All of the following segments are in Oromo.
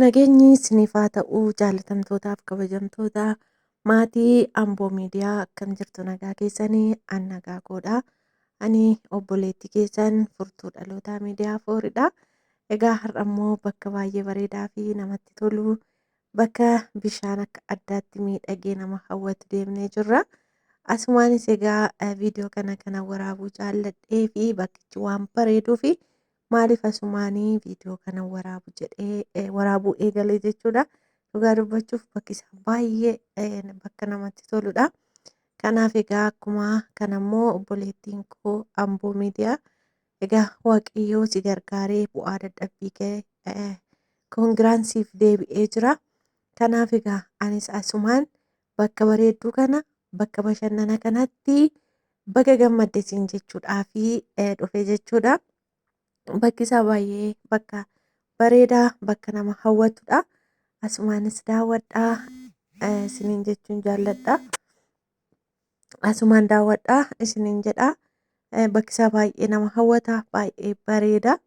Nageenyi isiniif haa ta'u jaalatamtootaaf kabajamtoota maatii Amboo Miidiyaa, akkam jirtu? Nagaa keessanii? An nagaa koodha. Ani obboleettii keessan furtuu dhalootaa miidiyaa fooridha. Egaa har'a immoo bakka baay'ee bareedaa fi namatti tolu, bakka bishaan akka addaatti miidhagee nama hawwatu deemnee jirra. Asumaanis egaa viidiyoo kana waraabuu jaalladhee fi bakkichi waan bareeduu fi maaliif asumaanii viidiyoo kana waraabu jedhee waraabuu eegalee jechuudha. Dhugaa dubbachuuf bakki isaa baay'ee bakka namatti toludha. Kanaaf egaa akkuma kanammoo obboleettiin koo Amboo Miidiyaa, egaa Waaqayyoo si gargaaree bu'aa dadhabbii kee koongiraansiif deebi'ee jira. Kanaaf egaa anis asumaan bakka bareedduu kana, bakka bashannana kanatti baga gammadde siin jechuudhaa fi dhufe jechuudha. Bakki isaa baay'ee bakka bareedaa, bakka nama hawwatudha. Asumaanis daawwadhaa isiniin jechuun jaalladha. Asumaan daawwadhaa isiniin jedha. Bakki isaa baay'ee nama hawwata, baay'ee bareeda.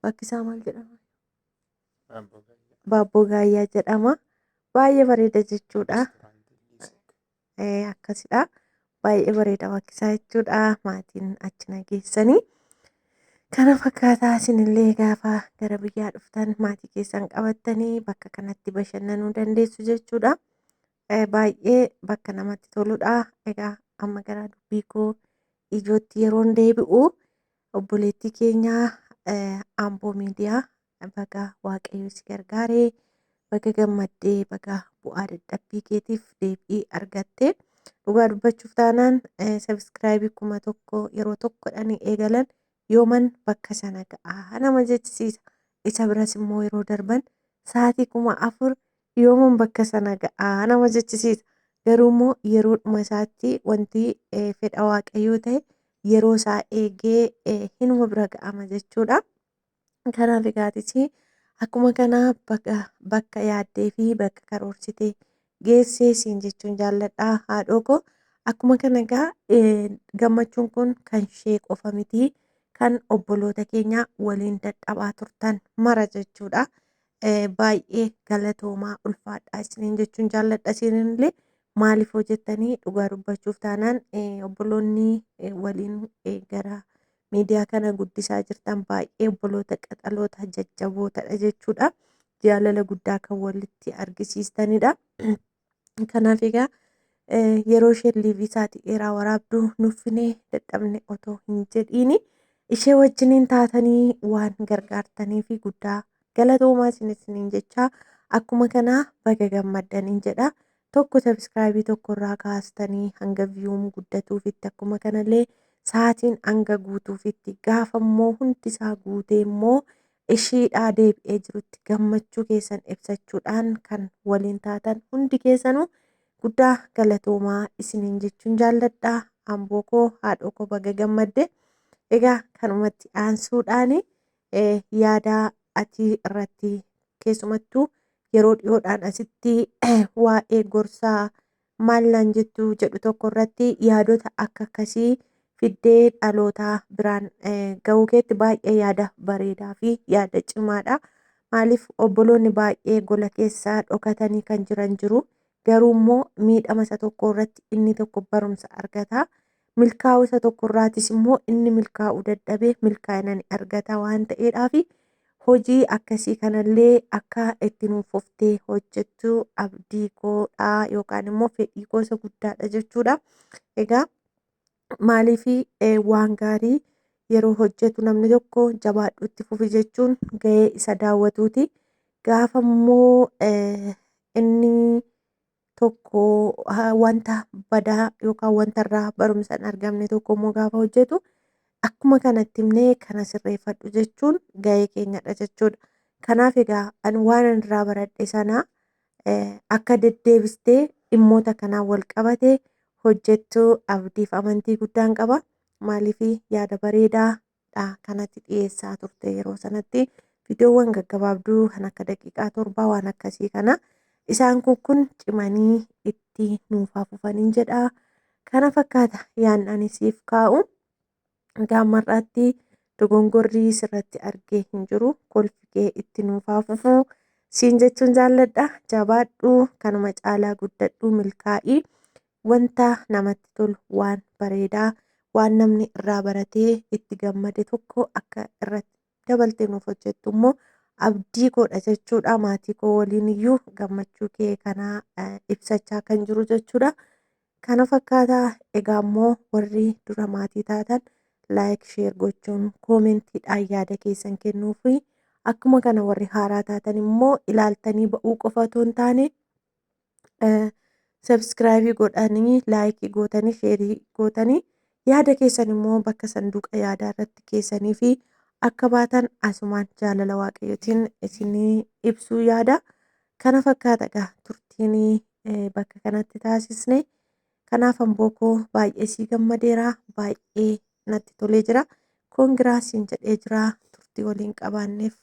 Bakki isaa maal jedhama? Baabboo Gaayyaa jedhama. Baay'ee bareeda jechuudha. Akkasidha. Baay'ee bareeda bakki isaa jechuudha. Maatiin achi na geessanii. Kana fakkaataa, isinillee gaafa gara biyyaa dhuftan maatii keessan qabattanii bakka kanatti bashannanuu dandeessu jechuudha. Baay'ee bakka namatti toludha. Egaa amma gara dubbii koo ijootti yeroon deebi'u, obboleettii keenya Amboo Miidiyaa, baga Waaqayyo si gargaaree, baga gammaddee, baga bu'aa dadhabbii keetiif deebii argatte. Dhugaa dubbachuuf taanaan subscribe 1000 yeroo tokkodhaan eegalan yooman bakka sana ga'aa nama jechisiisa. Isa biras immoo yeroo darban sa'aatii 4000 yooman bakka sana ga'aa nama jechisiisa. Garuu immoo yeroodhuma isaatti wanti fedha Waaqayyoo ta'e yeroo isaa eegee hinuma bira ga'ama jechuudha. Kanaaf egaatis akkuma kana bakka yaaddee fi bakka karoorsitee geessee siin jechuun jaalladha, haadhoo koo. Akkuma kana egaa gammachuun kun kan ishee qofa miti, kan obboloota keenya waliin dadhabaa turtan mara jechuudha. Baay'ee galatoomaa, ulfaadhaa isiniin jechuun jaalladha isininillee. Maaliif hojjettanii? Dhugaa dubbachuuf taanaan obboloonni waliin gara miidiyaa kana guddisaa jirtan baay'ee obboloota qaxaloota jajjabootadha jechuudha. Jaalala guddaa kan walitti argisiistanidha. Kanaaf egaa yeroo isheen live isaatii dheeraa waraabdu nuffinee dadhabne otoo hin jedhiini ishee wajjiniin taatanii waan gargaartanii fi guddaa galatoomaa isiniin jechaa, akkuma kanaa baga gammaddaniin jedha. Tokko subscribe tokkorraa kaastanii hanga viewn guddatuufitti, akkuma kanallee sa'aatiin hanga guutuufitti, gaafa immoo hundi isaa guutee immoo ishiidhaa deebi'ee jirutti gammachuu keessan ibsachuudhaan kan waliin taatan hundi keessanuu guddaa galatoomaa isiniin jechuun jaalladha. Amboo koo, haadhoo koo, baga gammadde. Egaa kanumatti aansuudhaan yaada ati irratti keessumattuu yeroo dhiyoodhaan asitti waa'ee gorsaa maal naan jettu jedhu tokko irratti yaadota akka akkasii fiddee dhaloota biraan ga'uu keetti baay'ee yaada bareedaa fi yaada cimaadha. Maaliif, obboloonni baay'ee gola keessaa dhokatanii kan jiran jiru. Garuu immoo miidhama isa tokko irratti inni tokko barumsa argata. Milkaa'uu isa tokko irraatis immoo inni milkaa'uu dadhabee milkaa'ina ni argata waan ta'eedhaaf, hojii akkasii kanallee akka itti nuuf fuftee hojjettu abdii koodha yookaan immoo fedhii koo isa guddaadha jechuudha. Egaa maaliif, waan gaarii yeroo hojjetu namni tokko jabaadhu, itti fufi jechuun gahee isa daawwatuuti. Gaafa immoo inni tokko wanta badaa yookaan wanta irraa barumsa hin argamne tokko immoo gaafa hojjetu, akkuma kanatti himnee kana sirreeffadhu jechuun gahee keenyadha jechuudha. Kanaaf egaa ani waan ani irraa baradhe sana akka deddeebistee dhimmoota kanaan wal qabate hojjettu abdiif amantii guddaan qaba. Maaliif, yaada bareedaadha kanatti dhiyeessaa turte. Yeroo sanatti viidiyoowwan gaggabaabduu kan akka daqiiqaa 7 waan akkasii kana, isaan kun cimanii itti nuuf fufaniin jedha. Kana fakkaata yaadni ani siif kaa'u. Egaa ammarraatti Dogongorri sirratti argee hin jiru. Kolfi kee itti nuuf haa fufu. Siin jechuun jaalladha. Jabaadhu, kanuma caalaa guddadhu, milkaa'ii. Wanta namatti tolu, waan bareedaa, waan namni irraa baratee itti gammade tokko akka irratti dabaltee nuuf hojjettu immoo abdii koodha jechuudha. Maatii koo waliin iyyuu gammachuu kee kanaa ibsachaa kan jiru jechuudha. Kana fakkaata. Egaa immoo warri dura maatii taatan like, share gochuun, koomentiidhaan yaada keessan kennuu fi akkuma kana warri haaraa taatan immoo ilaaltanii ba'uu qofa otoo hin taane subscribe godhanii, like gootanii, share gootanii, yaada keessan immoo bakka sanduuqa yaadaa irratti keessanii fi akka baatan asumaan jaalala Waaqayyootiin isinii ibsuu yaada. Kana fakkaata egaa turtiin bakka kanatti taasisne. Kanaaf amboo koo, baay'ee sii gammadeera, baay'ee natti tolee jira. Congra siin jedhee jira turtii waliin qabaanneef.